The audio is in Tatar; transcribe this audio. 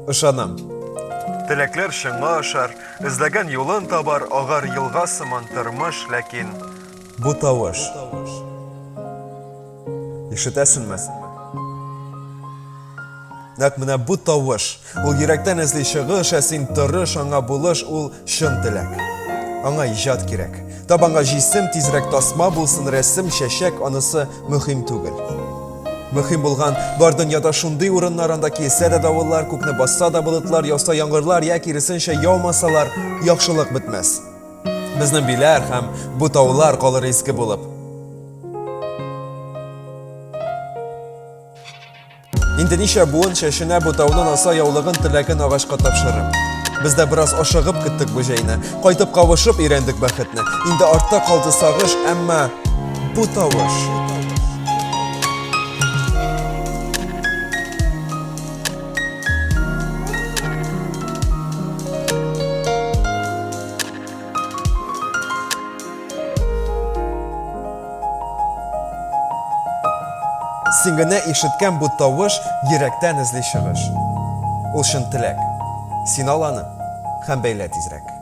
Ышанам. Теләкләр чынга ашар, эзләгән юлын табар, агар елга сыман тормыш, ләкин. Бу тавыш. Ишетәсеңме? Нәкъ менә бу тавыш. Ул йөрәктән эзли чыгыш, ә син тырыш, аңа булыш, ул чын теләк. Аңа иҗат кирәк. Табанга җисем, тизрәк тасма булсын, рәсем, чәчәк, анысы мөһим түгел. Мөһим булган, бар дөньяда шундый урыннар, анда килсә дә давыллар, күкне басса да болытлар, яуса яңгырлар, я киресенчә яумасалар, яхшылык бетмәс. Безнең биләр һәм бу таулар калыр изге булып. Инде ничә буын чәченә бу тауның аса яулыгын теләген агачка тапшырып. Без дә бераз ашыгып көттек бу җәйне. Кайтып кавышып өйрәндек бәхетне. Инде артта калды сагыш, әмма бу тавыш. Син генә ишеткән бу тавыш йөрәктән эзли чыгыш. Ул чын теләк. Син ал аны һәм бәйлә тизрәк.